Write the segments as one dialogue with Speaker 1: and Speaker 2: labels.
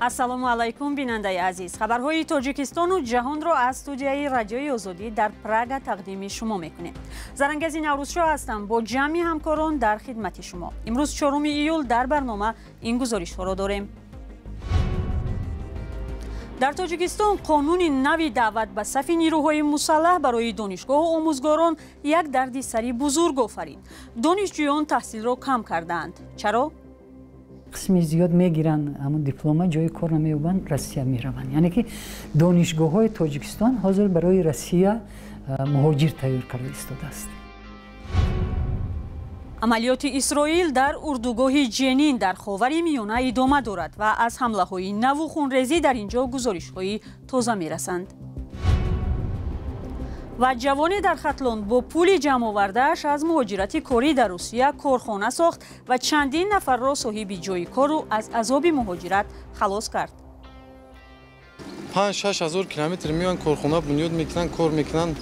Speaker 1: Ассалому алайкум, бинандаи азиз. Хабарҳои Тоҷикистону ҷаҳонро аз студияи Радиои Озодӣ дар Прага тақдими шумо мекунем. Зарангези Наврӯзшоҳ ҳастам, бо ҷамъи ҳамкорон дар хидмати шумо. Имрӯз 4 июл дар барнома ин гузоришҳоро дорем. Дар Тоҷикистон қонуни нави даъват ба сафи нирӯҳои мусаллаҳ барои донишгоҳу омӯзгорон як дарди сари бузург офарид. Донишҷӯён таҳсилро кам кардаанд. Чаро?
Speaker 2: Қисми зиёд мегиранд ҳамун диплома, ҷои кор намеёбанд, Россия мераванд. Яъне ки донишгоҳҳои Тоҷикистон ҳозир барои Россия муҳоҷир тайёр карда истодааст.
Speaker 1: Амалиёти Исроил дар урдугоҳи Ҷенин дар Ховари Миёна идома дорад ва аз ҳамлаҳои наву хунрезӣ дар ин ҷо гузоришҳои тоза мерасанд. Ва ҷавоне дар Хатлон бо пули ҷамъовардааш аз муҳоҷирати корӣ дар Русия корхона сохт ва чандин нафарро соҳиби ҷои кору аз азоби муҳоҷират халос кард.
Speaker 3: 5-6 ҳазор километр меоянд, корхона бунёд мекунанд, кор мекунанд.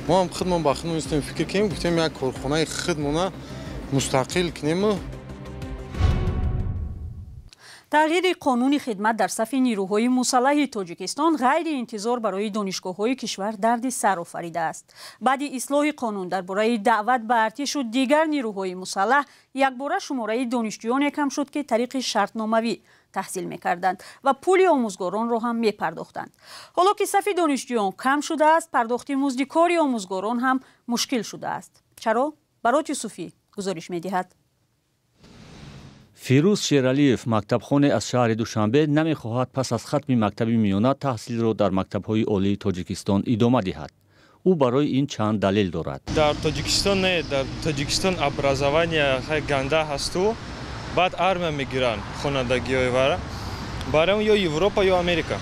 Speaker 3: Мо ҳам худмон ба худмон истем, фикр кунем, гуфтем як корхонаи худмона мустақил кунему.
Speaker 1: Тағйири қонуни хидмат дар сафи нирӯҳои мусаллаҳи Тоҷикистон ғайриинтизор барои донишгоҳҳои кишвар дарди сар офаридааст. Баъди ислоҳи қонун дар бораи даъват ба артишу дигар нирӯҳои мусаллаҳ якбора шумораи донишҷӯёне кам шуд, ки тариқи шартномавӣ таҳсил мекарданд ва пули омӯзгоронро ҳам мепардохтанд. Ҳоло ки сафи донишҷӯён кам шудааст, пардохти музди кори омӯзгорон ҳам мушкил шудааст. Чаро? Барот Юсуфӣ гузориш медиҳад.
Speaker 4: Фирӯз Шералиев, мактабхоне аз шаҳри Душанбе, намехоҳад пас аз хатми мактаби миёна таҳсилро дар мактабҳои олии Тоҷикистон идома диҳад. Ӯ барои ин чанд далел дорад.
Speaker 5: Дар Тоҷикистон не, дар Тоҷикистон образование хай ганда ҳасту, баъд армия мегиранд хонандагиҳои вара. Барои он ё Европа, ё Америка.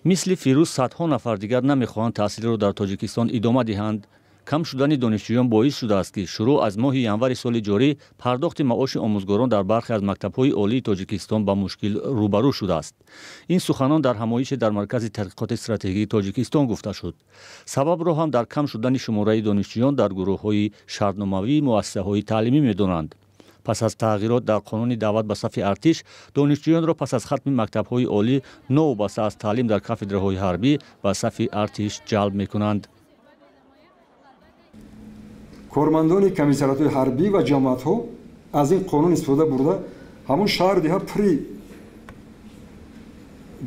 Speaker 4: Мисли Фирӯз садҳо нафар дигар намехоҳанд таҳсилро дар Тоҷикистон идома диҳанд. Кам шудани донишҷӯён боис шудааст, ки шурӯъ аз моҳи январи соли ҷорӣ пардохти маоши омӯзгорон дар бархе аз мактабҳои олии Тоҷикистон ба мушкил рӯбарӯ шудааст. Ин суханон дар ҳамоише дар Маркази тадқиқоти стратегии Тоҷикистон гуфта шуд. Сабабро ҳам дар кам шудани шумораи донишҷӯён дар гурӯҳҳои шартномавии муассисаҳои таълимӣ медонанд. Пас аз тағйирот дар қонуни даъват ба сафи артиш, донишҷӯёнро пас аз хатми мактабҳои олӣ новобаста аз таълим дар кафедраҳои ҳарбӣ ба сафи артиш ҷалб мекунанд.
Speaker 6: Кормандони комиссариатҳои ҳарбӣ ва ҷамоатҳо аз ин қонун истифода бурда, ҳамун шаҳру деҳа пури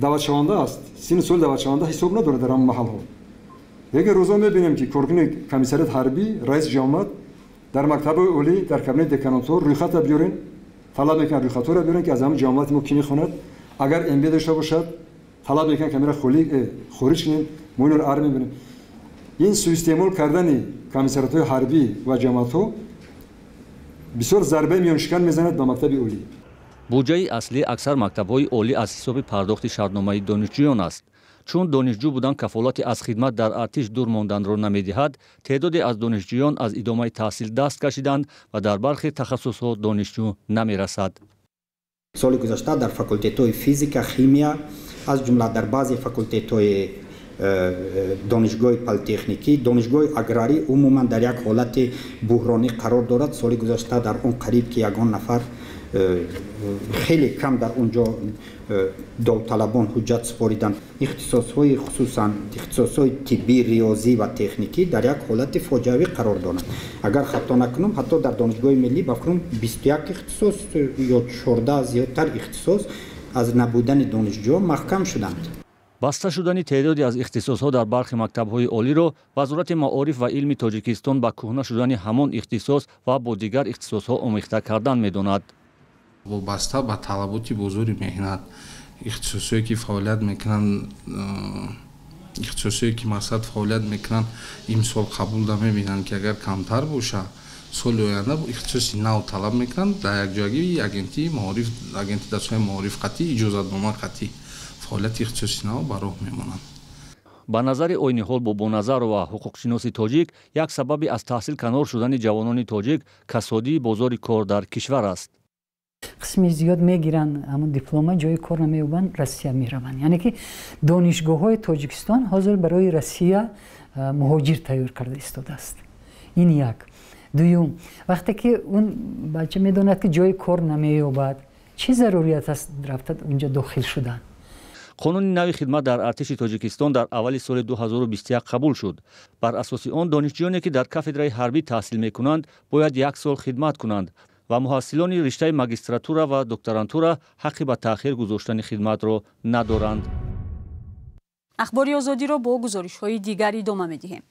Speaker 6: даъватшаванда аст, синну соли даъватшаванда ҳисоб надорад дар ҳамон маҳалҳо. Лекин рӯзо мебинем, ки коркуни комиссариат ҳарбӣ, раиси ҷамоат дар мактабҳои олӣ, дар кабинети деканотҳо рӯйхатро биёрен, талаб мекунанд рӯйхатҳоро биёрен, ки аз ҳамон ҷамоати мо кӣ мехонад. Агар МБ дошта бошад, талаб мекунанд, ки амира хориҷ кунем, мо инро армия бинем. Ин суистеъмол кардани комиссариатҳои ҳарбӣ ва ҷамоатҳо бисёр зарбаи миёншикан мезанад ба мактаби олӣ.
Speaker 4: Буҷаи аслии аксар мактабҳои олӣ аз ҳисоби пардохти шартномаи донишҷӯён аст. Чун донишҷӯ будан кафолати аз хидмат дар артиш дур монданро намедиҳад, теъдоде аз донишҷӯён аз идомаи таҳсил даст кашиданд ва дар бархе тахассусҳо донишҷӯ намерасад.
Speaker 7: Соли гузашта дар факултетҳои физика, химия, аз ҷумла дар баъзе факултетҳои донишгоҳи политехникӣ, донишгоҳи аграрӣ умуман дар як ҳолати буҳронӣ қарор дорад. Соли гузашта дар он қариб ки ягон нафар, хеле кам дар он ҷо довталабон ҳуҷҷат супориданд. Ихтисосҳои, хусусан ихтисосҳои тиббӣ, риёзӣ ва техникӣ дар як ҳолати фоҷиавӣ қарор доранд. Агар хато накунам, ҳатто дар донишгоҳи миллӣ ба фикрам 21 ихтисос ё 14 зиёдтар ихтисос аз набудани донишҷӯ маҳкам шуданд.
Speaker 4: Баста шудани теъдоде аз ихтисосҳо дар бархе мактабҳои олиро Вазорати маориф ва илми Тоҷикистон ба кӯҳна шудани ҳамон ихтисос ва бо дигар ихтисосҳо омехта кардан медонад.
Speaker 8: Вобаста ба талаботи бозори меҳнат, ихтисосҳое ки фаъолият мекунанд, ихтисосҳое ки мақсад фаъолият мекунанд, имсол қабулда мебинанд, ки агар камтар боша, соли оянда ихтисоси нав талаб мекунанд. Дар якҷоягии агентии маориф, агентии дастгоҳи маориф қатъӣ, иҷозатнома қатъӣ фаъолияти ихтисоси нав ба роҳ мемонанд.
Speaker 4: Ба назари Ойниҳол Бобоназарова, ҳуқуқшиноси тоҷик, як сабаби аз таҳсил канор шудани ҷавонони тоҷик касодии бозори кор дар кишвар аст.
Speaker 2: Қисми зиёд мегиранд ҳамун диплома, ҷои кор намеёбанд, Россия мераванд. Яъне ки донишгоҳҳои Тоҷикистон ҳозир барои Россия муҳоҷир тайёр карда истодааст. Ин як. Дуюм, вақте ки он бача медонад, ки ҷои кор намеёбад, Чӣ зарурият аст рафта унҷа дохил шудан?
Speaker 4: Қонуни нави хидмат дар артиши Тоҷикистон дар аввали соли 2021 қабул шуд. Бар асоси он донишҷӯёне ки дар кафедраи ҳарбӣ таҳсил мекунанд, бояд як сол хидмат кунанд ва муҳассилони риштаи магистратура ва докторантура ҳаққи ба таъхир гузоштани хидматро надоранд.
Speaker 1: Ахбори Озодиро бо гузоришҳои дигар идома медиҳем.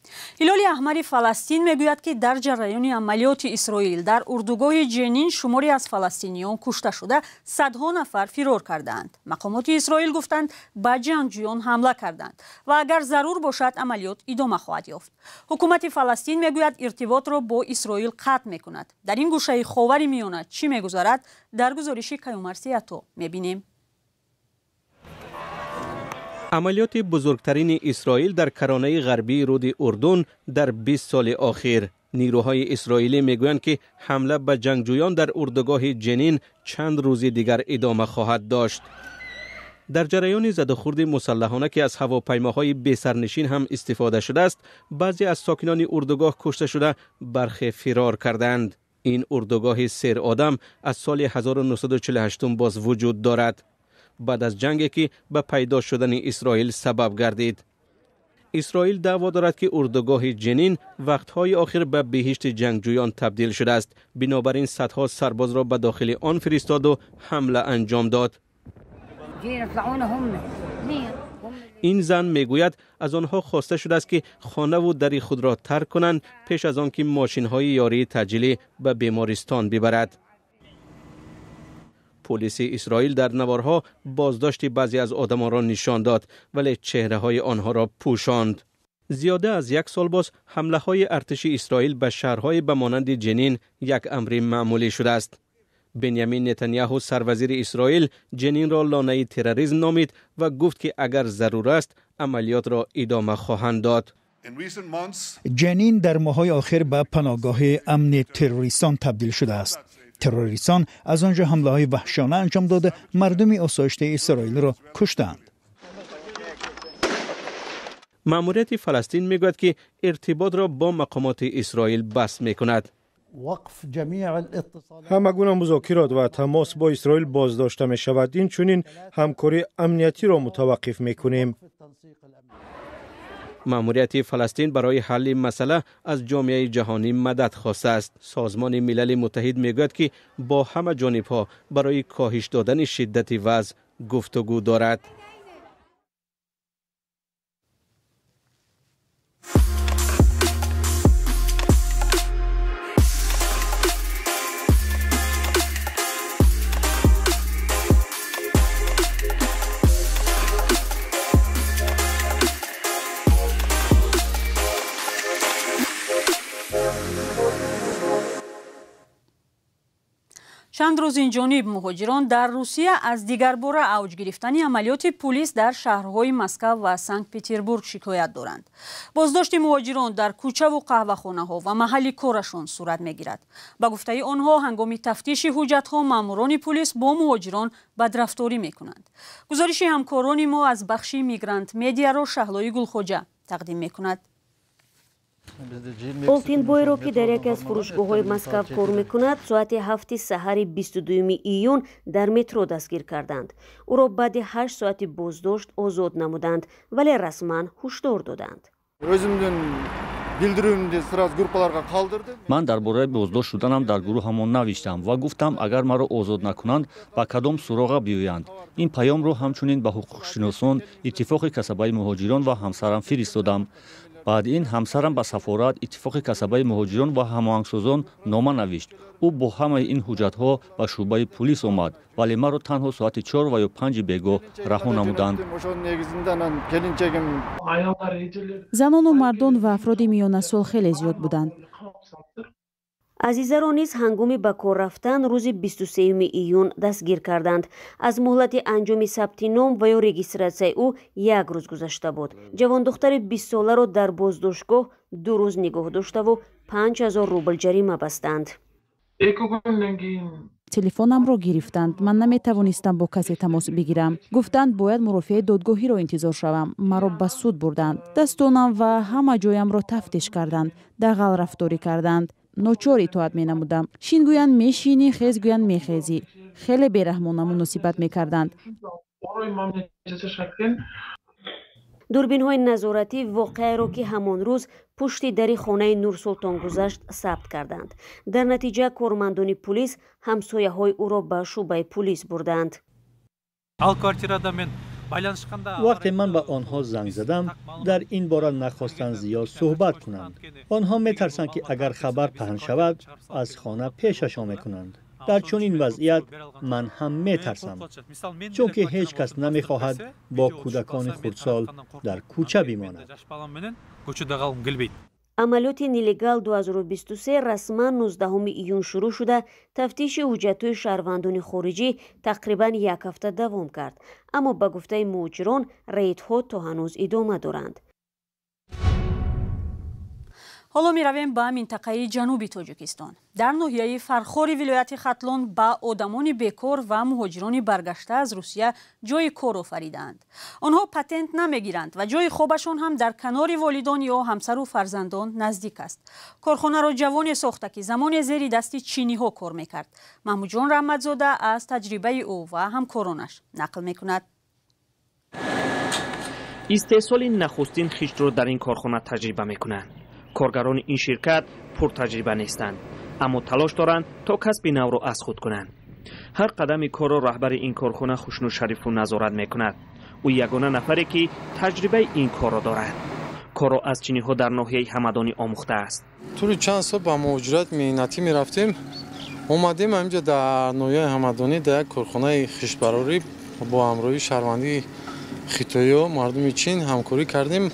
Speaker 1: Ҳилоли Аҳмари Фаластин мегӯяд, ки дар ҷараёни амалиёти Исроил дар урдугоҳи Ҷенин шумори аз фаластиниён кушта шуда, садҳо нафар фирор кардаанд. Мақомоти Исроил гуфтанд, ба ҷангҷӯён ҳамла карданд ва агар зарур бошад, амалиёт идома хоҳад ёфт. Ҳукумати Фаластин мегӯяд, иртиботро бо Исроил қатъ мекунад. Дар ин гӯшаи Ховари Миёна чӣ мегузарад, дар гузориши Каюмар Сиято мебинем.
Speaker 9: Амалиёти бузургтарини Исроил дар каронаи ғарбии руди Урдун дар 20 соли охир. Нирӯҳои исроилӣ мегӯянд, ки ҳамла ба ҷангҷӯён дар урдугоҳи Ҷенин чанд рӯзи дигар идома хоҳад дошт. Дар ҷараёни задухӯрди мусаллаҳона, ки аз ҳавопаймоҳои бесарнишин ҳам истифода шудааст, баъзе аз сокинони урдугоҳ кушта шуда, бархе фирор карданд. Ин урдугоҳи серодам аз соли 1948 боз вуҷуд дорад, баъд аз ҷанге ки ба пайдо шудани Исроил сабаб гардид. Исроил даъво дорад, ки урдугоҳи Ҷенин вақтҳои охир ба биҳишти ҷангҷӯён табдил шудааст. Бинобар ин садҳо сарбозро ба дохили он фиристоду ҳамла анҷом дод. Ин зан мегӯяд, аз онҳо хоста шудааст, ки хонаву дари худро тарк кунанд пеш аз он ки мошинҳои ёрии таъҷилӣ ба бемористон бибарад. Полиси Исроил дар наворҳо боздошти баъзе аз одамонро нишон дод, вале чеҳраҳои онҳоро пӯшонд. Зиёда аз як сол боз ҳамлаҳои артиши Исроил ба шаҳрҳои ба монанди Ҷенин як амри маъмулӣ шудааст. Бенямин Нетаняҳу, сарвазири Исроил, Ҷенинро лонаи терроризм номид ва гуфт, ки агар зарур аст, амалиётро идома хоҳанд дод.
Speaker 10: Ҷенин дар моҳҳои охир ба паноҳгоҳи амни террористон табдил шудааст. Террористон аз он ҷо ҳамлаҳои ваҳшиёна анҷом дода, мардуми осоиштаи Исроилро куштанд.
Speaker 9: Маъмурияти Фаластин мегӯяд, ки иртиботро бо мақомоти Исроил баст мекунад.
Speaker 11: Ҳама гуна музокирот ва тамос бо Исроил боздошта мешавад. Инчунин ҳамкории амниятиро мутаваққиф мекунем.
Speaker 9: Маъмурияти Фаластин барои ҳалли масъала аз ҷомеаи ҷаҳонӣ мадад хостааст. Созмони Милали Муттаҳид мегӯяд, ки бо ҳама ҷонибҳо барои коҳиш додани шиддати вазъ гуфтугӯ дорад.
Speaker 1: Чанд рӯз инҷониб муҳоҷирон дар Русия аз дигарбора авҷ гирифтани амалиёти пулис дар шаҳрҳои Москав ва Санкт-Петербург шикоят доранд. Боздошти муҳоҷирон дар кӯчаву қаҳвахонаҳо ва маҳалли корашон сурат мегирад. Ба гуфтаи онҳо, ҳангоми тафтиши ҳуҷҷатҳо маъмурони пулис бо муҳоҷирон бадрафторӣ мекунанд. Гузориши ҳамкорони мо аз бахши Мигрант Медиаро Шаҳлои Гулхоҷа тақдим мекунад.
Speaker 12: Олтинбойро, ки дар яке аз фурӯшгоҳҳои Москав кор мекунад, соати 7 саҳари 22 июн дар метро дастгир карданд. Ӯро баъди 8 соати боздошт озод намуданд, вале расман ҳушдор доданд.
Speaker 4: Ман дар бораи боздошт шуданам дар гурӯҳамон навиштам ва гуфтам, агар маро озод накунанд, ба кадом суроға биёянд. Ин паёмро ҳамчунин ба ҳуқуқшиносон, Иттифоқи касабаи муҳоҷирон ва ҳамсарам фиристодам. Баъд ин ҳамсарам ба сафорат, Иттифоқи касабаи муҳоҷирон ва ҳамоҳангсозон нома навишт. Ӯ бо ҳамаи ин ҳуҷҷатҳо ба шӯъбаи пулис омад, вале маро танҳо соати 4 ва ё 5 бегоҳ раҳо намуданд.
Speaker 13: Занону мардон ва афроди миёнасол хеле зиёд буданд.
Speaker 12: Азизаро низ ҳангоми ба кор рафтан рӯзи 23 июн дастгир карданд. Аз муҳлати анҷоми сабти ном ва ё регистратсияи ӯ як рӯз гузашта буд. Ҷавондухтари 20соларо дар боздоштгоҳ 2 рӯз нигоҳ доштаву 5000 рубл ҷарима бастанд.
Speaker 13: Телефонамро гирифтанд. Ман наметавонистам бо касе тамос бигирам. Гуфтанд, бояд мурофиаи додгоҳиро интизор шавам. Маро ба суд бурданд. Дастонам ва ҳама ҷоямро тафтиш карданд. Дағал рафторӣ карданд. Ночор итоат менамудам. Шин гӯянд мешинӣ, хез гӯянд мехезӣ. Хеле бераҳмона муносибат мекарданд.
Speaker 12: Дурбинҳои назоратӣ воқеаеро, ки ҳамон рӯз пушти дари хонаи Нурсултон гузашт, сабт карданд. Дар натиҷа кормандони пулис ҳамсояҳои ӯро ба шӯъбаи пулис бурданд.
Speaker 14: Вақте ман ба онҳо занг задам, дар ин бора нахостанд зиёд суҳбат кунанд. Онҳо метарсанд, ки агар хабар паҳн шавад, аз хона пешашон мекунанд. Дар чунин вазъият ман ҳам метарсам, чунки ҳеҷ кас намехоҳад бо кӯдакони хурдсол дар кӯча бимонад.
Speaker 12: Амалиёти «Нелегал 2023» расман 19 июн шурӯъ шуда, тафтиши ҳуҷҷатҳои шаҳрвандони хориҷӣ тақрибан як ҳафта давом кард. Аммо ба гуфтаи муҳоҷирон, рейдҳо то ҳанӯз идома доранд.
Speaker 1: Ҳоло меравем ба минтақаи ҷануби Тоҷикистон. Дар ноҳияи Фархори вилояти Хатлон ба одамони бекор ва муҳоҷирони баргашта аз Русия ҷои кор офаридаанд. Онҳо патент намегиранд ва ҷои хобашон ҳам дар канори волидон ё ҳамсару фарзандон наздик аст. Корхонаро ҷавоне сохта, ки замоне зери дасти чиниҳо кор мекард. Маҳмудҷон Раҳматзода аз таҷрибаи ӯ ва ҳамкоронаш нақл мекунад.
Speaker 9: Истеҳсоли нахустин хиштро дар ин корхона таҷриба мекунанд. Коргарони ин ширкат пуртаҷриба нестанд, аммо талош доранд, то касби навро аз худ кунанд. Ҳар қадами корро раҳбари ин корхона Хушнуд Шарифу назорат мекунад. Ӯ ягона нафаре, ки таҷрибаи ин корро дорад. Корро аз чиниҳо дар ноҳияи Ҳамадонӣ омӯхтааст.
Speaker 3: Тӯли чанд сол ба муҳоҷират меҳнатӣ мерафтем. Омадем ҳаминҷа дар ноҳияи Ҳамадонӣ, дар як корхонаи хиштбарорӣ бо ҳамроҳии шаҳрвандии хитоиё, мардуми Чин ҳамкорӣ кардем.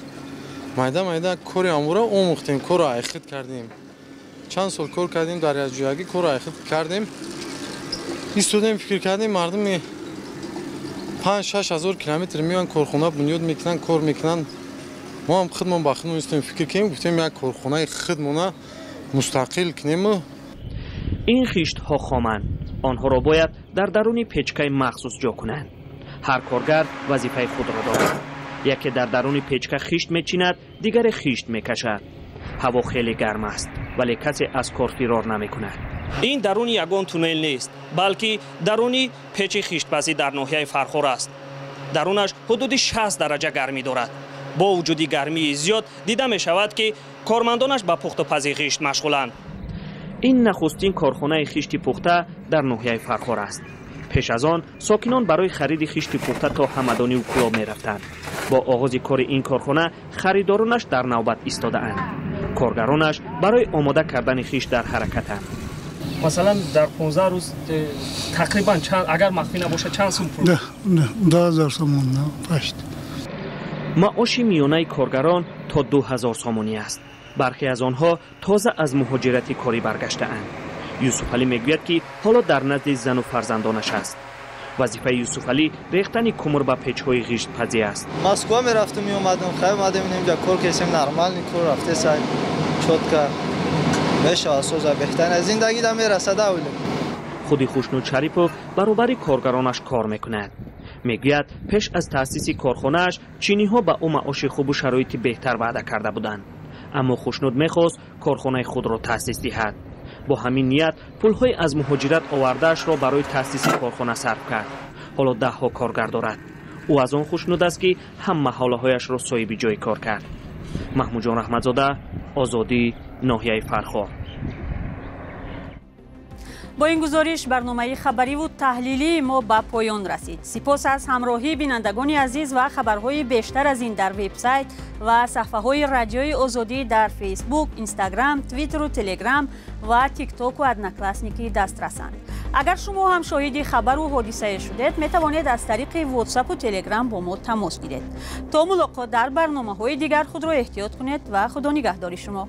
Speaker 3: Майда майда кори амура омӯхтем, корро айхид кардем. Чанд сол кор кардем дар якҷоягӣ, корро айхид кардем. Истодем, фикр кардем, мардуми 5-6 ҳазор километр меоянд, корхона бунёд мекунанд, кор мекунанд. Мо ҳам худмон ба худмон истодем, фикр кардем, гуфтем, як корхонаи худмона мустақил кунему.
Speaker 9: Ин хиштҳо хоманд. Онҳоро бояд дар даруни печкаи махсус ҷо кунанд. Ҳар коргар вазифаи худро дорад. Яке дар даруни печка хишт мечинад, дигаре хишт мекашад. Ҳаво хеле гарм аст, вале касе аз кор фирор намекунад. Ин даруни ягон туннел нест, балки даруни печи хиштпазӣ дар ноҳияи Фархор аст. Дарунаш ҳудуди 60 дараҷа гармӣ дорад. Бо вуҷуди гармии зиёд, дида мешавад, ки кормандонаш ба пухтупази хишт машғуланд. Ин нахустин корхонаи хишти пухта дар ноҳияи Фархор аст. Пеш аз он сокинон барои хариди хишти пухта то Ҳамадониву Кӯлоб мерафтанд. Бо оғози кори ин корхона харидоронаш дар навбат истодаанд. Коргаронаш барои омода кардани хишт дар ҳаракатанд. Масалан, дар 15 рӯз тақрибан агар махфӣ набошад, чанд сум пул?
Speaker 15: 10 000 сомон пашт.
Speaker 9: Маоши миёнаи коргарон то 2000 сомонӣ аст. Бархе аз онҳо тоза аз муҳоҷирати корӣ баргаштаанд. Юсуфалӣ мегӯяд, ки ҳоло дар назди зану фарзандонаш аст. Вазифаи Юсуфалӣ рехтани кумур ба печҳои ғиштпазӣ аст.
Speaker 16: Москва мерафтум, меомадам. Хай, омадем, инҷа кор кесем, нормальный кор рафтесай, чётко мешавад, соза, беҳтарин аз зиндагӣ да мерасад авле.
Speaker 9: Худи Хушнуд Шарипов баробари коргаронаш кор мекунад. Мегӯяд, пеш аз таъсиси корхонааш чиниҳо ба ӯ маоши хубу шароити беҳтар ваъда карда буданд, аммо Хушнуд мехост корхонаи худро таъсис диҳад. Бо ҳамин ният пулҳои аз муҳоҷират овардаашро барои таъсиси корхона сарф кард. Ҳоло даҳҳо коргар дорад. Ӯ аз он хушнуд аст, ки ҳам маҳаллаҳояшро соҳиби ҷои кор кард. Маҳмудҷон Раҳматзода, Озодӣ, ноҳияи Фархор.
Speaker 1: Бо ин гузориш барномаи хабариву таҳлилии мо ба поён расид. Сипос аз ҳамроҳии бинандагони азиз ва хабарҳои бештар аз ин дар вебсайт ва саҳфаҳои Радиои Озодӣ дар Фейсбук, Инстаграм, Твиттеру Телеграм ва Тиктоку Одноклассники дастрасанд. Агар шумо ҳам шоҳиди хабару ҳодисае шудед, метавонед аз тариқи Ватсапу Телеграм бо мо тамос гиред. То мулоқот дар барномаҳои дигар худро эҳтиёт кунед ва Худо нигаҳдори шумо.